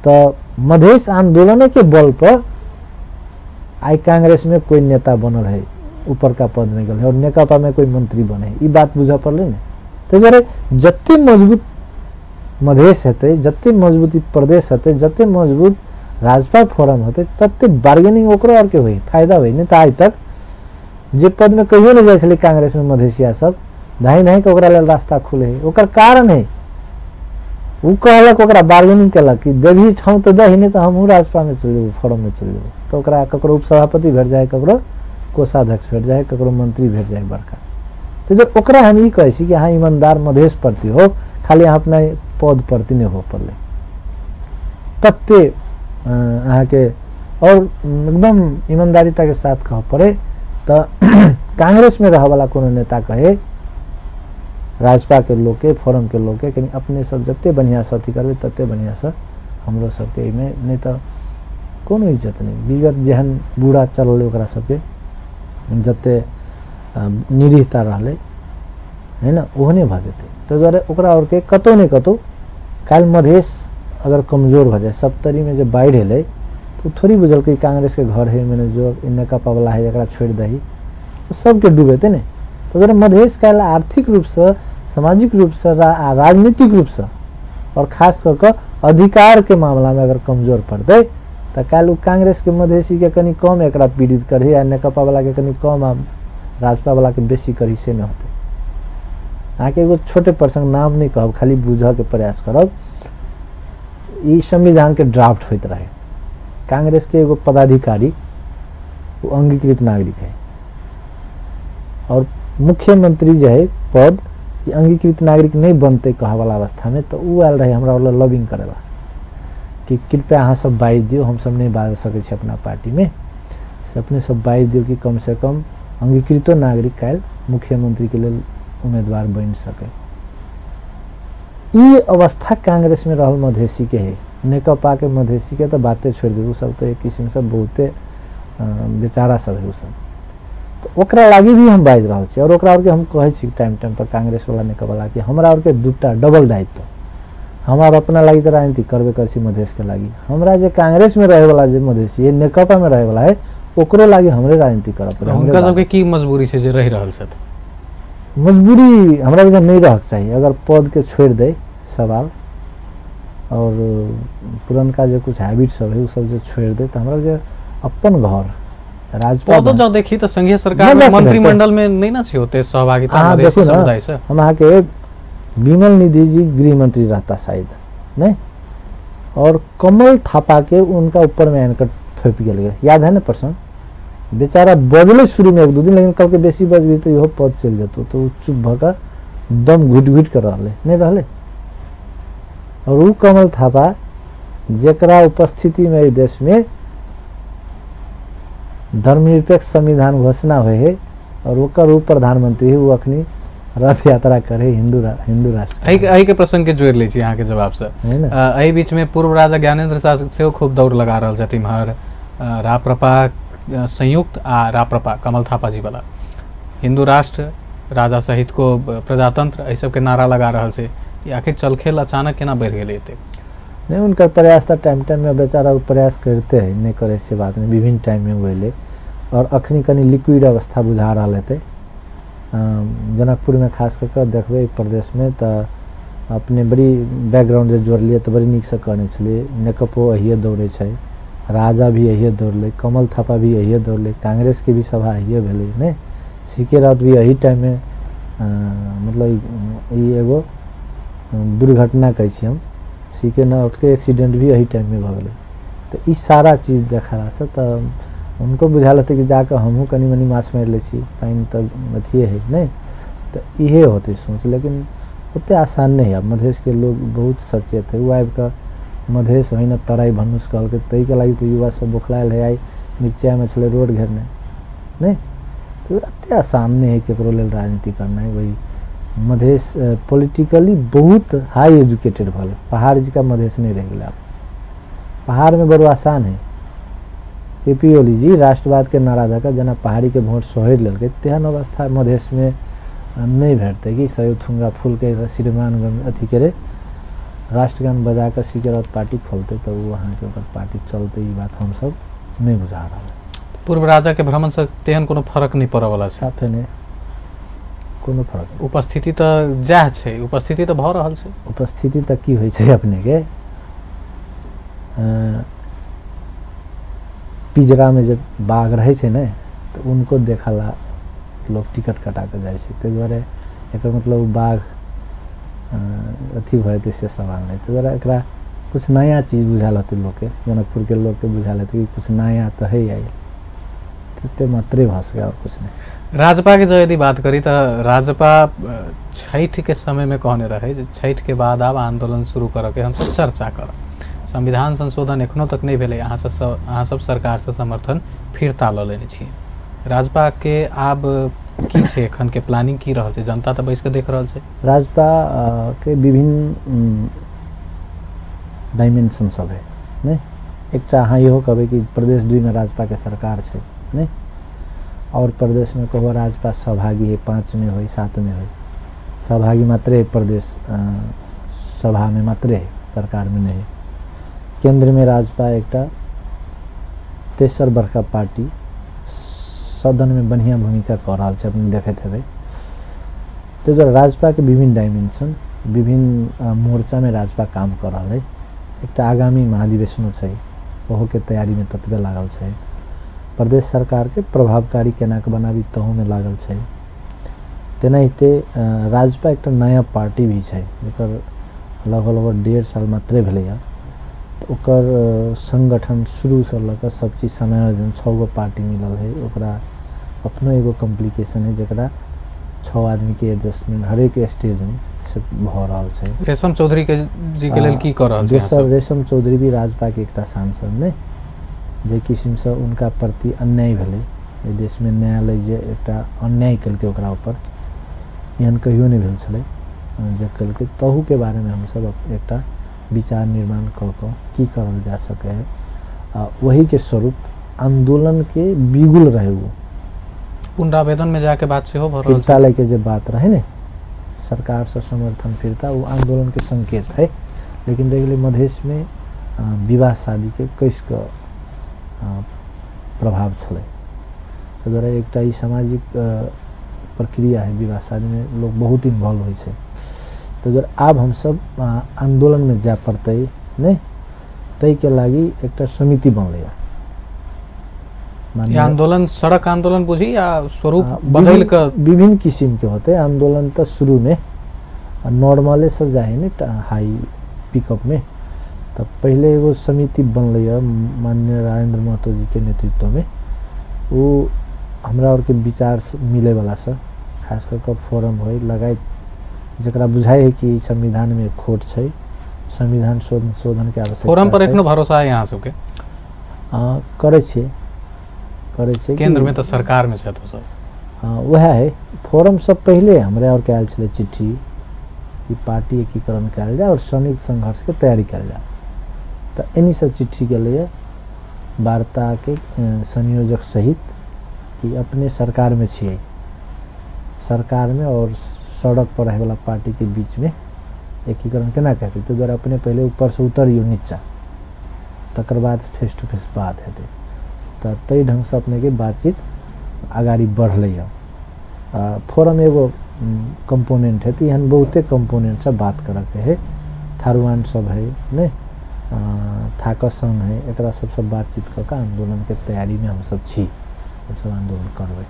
तऽ मधेश आंदोलने के बल पर आइ कांग्रेस में कोई नेता बनल है, ऊपर का पद में गेल है और नेकपा में कोई मंत्री बने है, ई बात बुझऽ पड़लै ने। ताहि दुआरे जते मजबूत मधेश हेतै, जते मजबूत प्रदेश हेतै, जते मजबूत राजपा फोरम हेतै, तते बार्गेनिंग ओकरो आरके होइ, फायदा होइ। नहि तऽ आइ तक जे पद में कहियो नहि जाइ छलै कांग्रेस में मधेशिया सब, धाँइ धाँइ के ओकरा लेल रास्ता खुले है। ओकर कारण है ओ कहलक, ओकरा बार्गेनिंग केलक कि देबही ठाउँ तऽ दही, नहि तऽ हमहूँ राजपा में चलि जेबौ, फोरम में चलि जेबौ। तऽ ओकरा ककरो उपसभापति भेट जाइ, ककरो कोषाध्यक्ष भेट जाइ, ककरो मंत्री भेट जाइ बड़का। तऽ जब ओकरा हम ई कहै छी कि अहाँ ईमानदार मधेश प्रति हो, खाली अहाँ अपना पद प्रति नहि हो पड़लै, तते अहाँके और एकदम ईमानदारिता के साथ कहऽ पड़े। तऽ कांग्रेस में रहऽवाला कोनो नेता कहे राजपा के लोग के, फोरम के लोग के, कनि अपने सब जते बढ़िया से अथी करबै तते बढ़िया से हमरो सबके एहिमे, नहि तऽ कोनो इज्जत नहि। विगत जेहन बुरा चललै ओकरा सबके, जते निरीहता रहलै है ने, ओहने भऽ जेतै। ताहि दुआरे ओकरा आओरके कतहु ने कतहु काल्हि मधेश अगर कमजोर भऽ जाय, सप्तरीमे जे बाढ़ि एलै तऽ थोड़ी बुझलकै कांग्रेस के घर है, मैंने जो नेकपा वाला है एकरा छोड़ि दही, तऽ सबके डूबेतै ने। ताहि दुआरे मधेश काल्हि आर्थिक रूपसँ, सामाजिक रूपसँ आ राजनीतिक रूपसँ और खास कऽ कऽ अधिकार के मामलामे अगर कमजोर पड़तै तऽ काल्हि ओ कांग्रेस के मधेसी के कनि कम एकरा पीड़ित करही आ नेकपा वाला के कनि कम आ राजपा वाला के बेसी करही, से नहि होतै। अहाँके एगो छोटे प्रसंग, नाम नहि कहब, खाली बुझऽ के प्रयास करब। ई संविधान के ड्राफ्ट होइत रहे, कांग्रेस के एगो पदाधिकारी वो अंगीकृत नागरिक है और मुख्यमंत्री जे है पद अंगीकृत नागरिक नहीं बनते कहे वाला अवस्था में, तो उ आयल रहे हमरा वाला लॉबिंग करेला कि कृपया अहाँ सब बाजि दियौ, हम सब नहीं बाजि सकै छी अपना पार्टी में, से अपने सब बाजि दियौ कि कम से कम अंगीकृतो नागरिक काल्हि मुख्यमंत्री के लेल उम्मीदवार बनि सकै। ई अवस्था कांग्रेस में रहल मधेसी के है, नेकपा के मधेसी के तो बाते छोड़ि दियौ, सब तो एक किसिम से बहुते बेचारा सब है सब। तो ओकरा लागि भी हम बाजि रहल छी और ओकरा आरके हम कहै छी टाइम टाइम पर कांग्रेस वाला नेकपा वाला कि हमरा आरके दूटा डबल दायित्व, हम आर अपना लागि तऽ राजनीति करबे करै छी मधेश के लागि, हमरा जे कांग्रेस में रहे वाला जे मधेसी है, नेकपा में रहे वाला है, ओकरो लागि हमरे राजनीति करऽ पड़े। हुनका सबके की मजबूरी छै जे रहि रहल छथि? मजबूरी हमरा बुझा नहीं रहक चाही, अगर पद के छोड़ि दै सवाल और पुरनका जे कुछ हैबिट सब है उ सब जे छोड़ि दै, तऽ हमरा जे अपन घर राजपा पदो जँ देखी तऽ संघीय सरकार में मंत्रिमंडल में नहीं ना छै ओते सहभागिता मधेसी समुदाय से। हम अहाँके विमल निधि जी गृह मंत्री रहता शायद नहीं, और कमल थापा के उनका ऊपर में आनिकर थोपि गेल, याद है ना प्रसंग? बेचारा बजले शुरू में एक दू दिन, लेकिन कल के बेसी बजबी तो इहो पद चलि जेतौ, तो चुप भऽ कऽ दम घुटि घुटि कऽ रहलै, नहीं रहलै। और उ कमल थापा जेकरा उपस्थिति में एहि देश में धर्मनिरपेक्ष संविधान घोषणा होइ है और ओकर उ प्रधानमंत्री है, उ अखनी रथ यात्रा करे हिंदू राष्ट्र। एहि के प्रसंग के जोड़ि लै छी अहाँके जवाब से। एहि बीच में पूर्व राजा ज्ञानेन्द्र शाह सेहो खूब दौड़ लगा रहल छथि इम्हर, राप्रपा संयुक्त आ राप्रपा कमल थापा जी वाला हिंदू राष्ट्र राजा सहित को प्रजातंत्र एहि सबके नारा लगा रहल छै। आखिर चलखेल अचानक केना बढ़ि गेलै एतेक? नहीं, उनका प्रयास तऽ टाइम टाइम में बेचारा प्रयास करते है, नहीं करे से बात नहीं, विभिन्न टाइम में हुए और अखनी कनि लिक्विड अवस्था बुझा रहल हेतै। जनकपुर में खास कऽ कऽ देखबै प्रदेश में तऽ अपने बड़ी बैकग्राउंड जे जोड़लियै तऽ बड़ी नीकसँ कहने छलियै, नेकपो अहिए दौड़ै छै, राजा भी अहिए दौड़लै, कमल थापा भी अहिए दौड़लै, कांग्रेस के भी सभा अहिए भेलै, ने सी के राउत भी एही टाइममे मतलब ई एगो दुर्घटना कहै छी हम, सी के राउत के एक्सीडेंट भी एही टाइममे भऽ गेलै। तऽ ई सारा चीज देखलासँ तऽ उनको बुझायल हेतै कि जाकऽ हमहूँ कनि मनि माछ मारि लै छी, पानि तऽ अथिए है नहि, तऽ इहे होतै सोच, लेकिन ओतेक आसान नहि है। मधेशके लोग बहुत सचेत है, ओ आबिकऽ मधेश होइन तराई भन्नुस कहलकै, ताहिके लागि तऽ युवा सब बौखलायल है, आइ मिर्चाइमे छलै रोड घेरने, नहि तऽ एतेक आसान नहि है ककरो लेल राजनीति करनाइ। वही मधेश पॉलिटिकली बहुत हाई एजुकेटेड भऽ गेलै, पहाड़ जकाँ मधेश नहि रहि गेलै आब। पहाड़ में बड़ो आसान है। के पी ओली जी राष्ट्रवाद के नारा दऽ कऽ जेना पहाड़ी के वोट सोहरि लेलकै तेहन अवस्था मधेश में नहीं भेटतै कि सयो थुंगा फूल के श्रीमान अथी के रे राष्ट्रगान बजा कऽ सी के राउत पार्टी खोलतै तऽ ओ अहाँके ओकर पार्टी चलतै, ई बात हमसब नहीं बुझा रहल। पूर्व राजा के भ्रमण से तेहन कोनो फरक नहीं पड़ऽ वाला छै? साफे नहीं, कोनो फरक नहीं। उपस्थिति तऽ जएह छै, उपस्थिति तऽ भऽ रहल छै। उपस्थिति तऽ की होइ छै अपने के पिजरा में जब बाघ रहै छै ने तऽ उनको देखला लोग टिकट कटा कऽ जाइ छै, ताहि दुआरे एकर मतलब बाघ अथी भऽ जेतै से सवाल नहि। ताहि दुआरे एकरा कुछ नया चीज बुझायल होतै लोकके, जनकपुरके लोकके बुझायल हेतै कि कुछ नया तऽ है आयल, तते मात्रे भऽ सकै और कुछ नहीं। राजपा के जो यदि बात करी तऽ राजपा छठि के समय में कहने रहे जे छठि के बाद आब आंदोलन शुरू करऽ के हमसब चर्चा करब। संविधान संशोधन एखनो तक नहीं भेलै, अहाँ सब सरकार से समर्थन फिरता लऽ लेने छियै। राजपा के आब की छै एखन के प्लानिंग की रहल छै? जनता तऽ बैस कऽ देख रहल छै। राजपा के विभिन्न डायमेंशन सब है ने। एकटा अहाँ इहो कहबै कि प्रदेश 2 में राजपा के सरकार छै ने, और प्रदेश में कहबो राजपा सहभागी है, 5 में होई 7 में होई, सहभागी मात्रे प्रदेश सभा में मात्रे है, सरकार में नहीं। केंद्र में राजपा एकटा तेसर बड़का पार्टी सदन में बढ़िया भूमिका कऽ रहल छै, अपने देखैत हेबै। ताहि दुआरे राजपा के विभिन्न डायमेंशन विभिन्न मोर्चा में राजपा काम कऽ रहल है। एकटा आगामी महाधिवेशनो छै, ओहोके तैयारी में ततबे लागल छै। प्रदेश सरकार के प्रभावकारी केना कऽ बनाबी तहूमे लागल छै। तेनाहिते राजपा एकटा नया पार्टी भी छै जकर लगभग लगभग 1.5 साल मात्रे भेलैए। तऽ ओकर संगठन शुरूसँ लऽ कऽ सब चीज समायोजन 6 गो पार्टी मिलल है, ओकरा अपनो एगो कॉम्प्लिकेशन है जकरा 6 आदमी के एडजस्टमेंट हरेक स्टेज में से भऽ रहल छै। रेशम चौधरी के जी के लेल की कऽ रहल छै? दोसर रेशम चौधरी भी राजपा के एकटा सांसद ने, जे किसिमसँ उनका प्रति अन्याय भेलै एहि देशमे, न्यायालय जे एकटा अन्याय केलकै ओकरा ऊपर, एहन कहियो नहि भेल छलै जे केलकै, तहूके बारेमे हमसब एकटा विचार निर्माण कऽ कऽ की करल जा सकै है। वहीके स्वरूप आन्दोलनके बिगुल रहे, ओ पुनरावेदन में जाके बात सेहो भऽ रहल फिरता लैके जे बात रहे ने, सरकारसँ समर्थन फिरता, ओ आन्दोलनके संकेत है। लेकिन देख गेलै मधेशमे विवाह शादीके कसि कऽ प्रभाव छलै, ताहि दुआरे एकटा ई सामाजिक प्रक्रिया है, विवाह शादीमे लोग बहुत इन्वॉल्व होइ छै। ताहि दुआरे आब हमसब आन्दोलनमे जाय पड़तै ने, ताहिके लागि एकटा समिति बनलैए। आंदोलन सड़क आंदोलन बुझी या स्वरूप बदल कऽ विभिन्न किसिमके होतै आंदोलन। तऽ शुरूमे नॉर्मले से जाइ ने हाई पिकअपमे, तऽ पहिले एगो समिति बनलैए माननीय राजेंद्र महतो जी के नेतृत्वमे, ओ हमरा आरके विचार मिलैवला से खास कऽ कऽ फोरम होइ लगायत जकरा बुझाइ है कि संविधानमे खोट छै, संविधान शोधन के आवश्यकता। फोरम पर एखनो भरोसा है यहाँ सबके? करै छियै, करै छियै। केंद्र में तऽ सरकार में छथि सब। वएह है फोरम सब पहिले हमरा आरके आयल छलै चिट्ठी कि पार्टी एकीकरण कयल जाय और संयुक्त संघर्ष के तैयारी कयल जाय, तऽ एनी से चिट्ठी गेलैए वार्ता के संयोजक सहित कि अपने सरकार में छियै, सरकार में और सड़क पर रहैवला पार्टी के बीच में एकीकरण केना हेतै, ताहि दुआरे अपने पहिले ऊपरसँ उतरियौ नीचा, तकर बाद फेस टू फेस बात हेतै। तऽ ताहि ढङ्गसँ अपनेके बातचीत अगाडि बढ़लैए। फोरम एगो कंपोनेंट है, एहन बहुते कंपोनेंट सब बात करऽके है, थारुआन सब है ने, थाकस संघ है, एकरा सब सब बातचीत कऽ कऽ आन्दोलनके तैयारीमे हमसब छी, हमसब आन्दोलन करबै।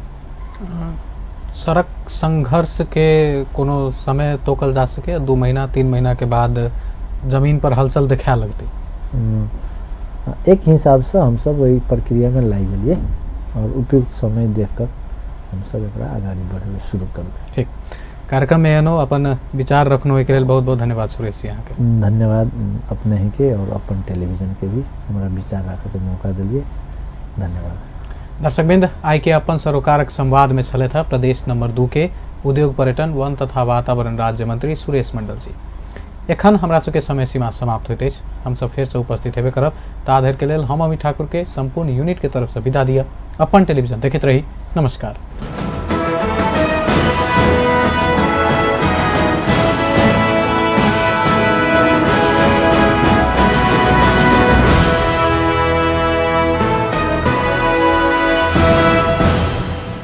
सड़क संघर्ष के कोनो समय तोकल जा सके? 2 महीना 3 महीना के बाद जमीन पर हलचल देखाए लगतै? एक हिसाबसँ हमसब ओहि प्रक्रियामे लागि गेलियै और उपयुक्त समय देख कऽ हमसब एकरा अगाडि बढ़ेबै शुरू करबै। ठीक, कार्यक्रम में एहनो अपन विचार रखनो एहिके लेल बहुत बहुत धन्यवाद सुरेश जी अहाँके। धन्यवाद अपने ही के और अपन टेलीविजन के भी हमरा विचार राखैके मौका दिलियै, धन्यवाद। दर्शकवृंद, आइ के अपन सरोकारक संवाद में छलथि है प्रदेश नंबर 2 के उद्योग पर्यटन वन तथा वातावरण राज्य मंत्री सुरेश मंडल जी। एखन हमरा सबके समय सीमा समाप्त होइत अछि। हमसब फेरसँ उपस्थित हेबे करब। ता धरिके लेल हम अमित ठाकुर के संपूर्ण यूनिट के तरफसँ विदा दिअ। अपन टेलीविजन देखैत रही। नमस्कार।